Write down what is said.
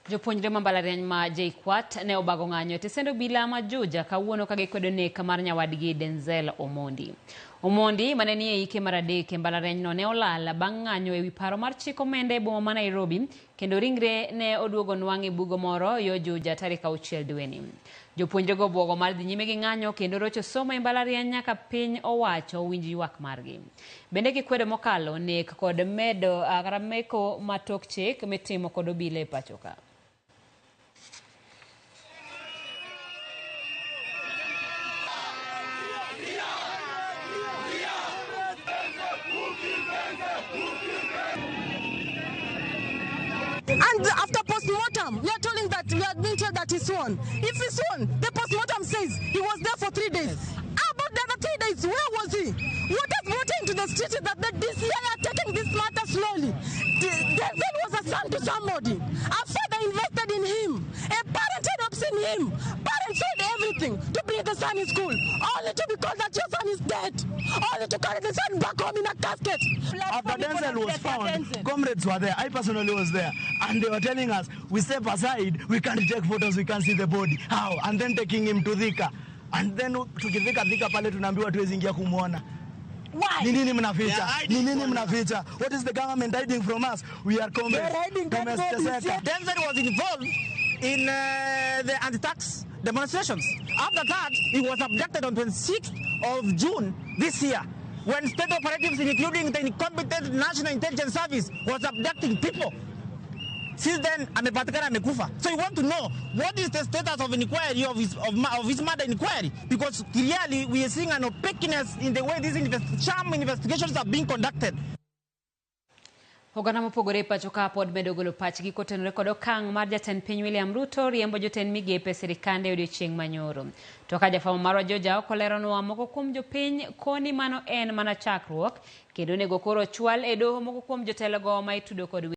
Jopuonjre ma mbalariany ma JKUAT ne obago ng'anyo e tesend obila ma Juja kawuono ka gikwedo nek mar nyawadgi Denzel Omondi. Omondi mane nie ike mar adek e mbalarianyno ne olal bang' ng'anyo ewi paro mar chik omenda e boma ma Nairobi kendo ringre ne oduogo nwang' e bugo moro yo Juja tarik auchiel dweni. Jopuonjrego obwogo mar dhi nyime gi ng'anyo kendo rocho somo e mbalariany nyaka piny owacho winj ywak margi. Bende gikwedo mokalo nek kod medo kata meko ma tok chik mitimo kod obila e pacho ka. And after post-mortem, we are told that we are being told that he's sworn. If he's sworn, the post-mortem says he was there for 3 days. About the other 3 days, where was he? What has brought him to the street is that the DCI are taking this matter slowly. Denzel was a son to somebody. A father invested in him. A parent had hopes in him. Parents sold everything to bring the son in school, only to be called that your son is dead. Only to carry the son back home in a casket. After Denzel was found, comrades were there. I personally was there. And they were telling us, we step aside, we can't take photos, we can't see the body. How? And then taking him to Thika. And then tukifika Thika pale tunaambiwa tuwezi ingia kumuona. Why? Ni nini mnaficha? Ni nini mnaficha? What is the government hiding from us? We are comrades. They're hiding dead bodies. Denzel was involved in the anti-tax demonstrations. After that, he was abducted on 26th of June this year, when state operatives, including the incompetent National Intelligence Service, was abducting people. Since then, amepatikana amekufa. So you want to know what is the status of inquiry of his murder inquiry? Because clearly we are seeing an opaqueness in the way these sham investigations are being conducted. Oganda mopogore e pacho ka pod medo golo pachgi kotenore kod okang' mar jatend piny William Ruto riembo jotend migepe e sirikande odiochieng' manyoro. To ka jafwambo marwa Joja ok oleronwa moko kuom jopiny koni mano en mana chakruok kendo onego koro chwal e doho moko kuom jotelogo ma itudo kod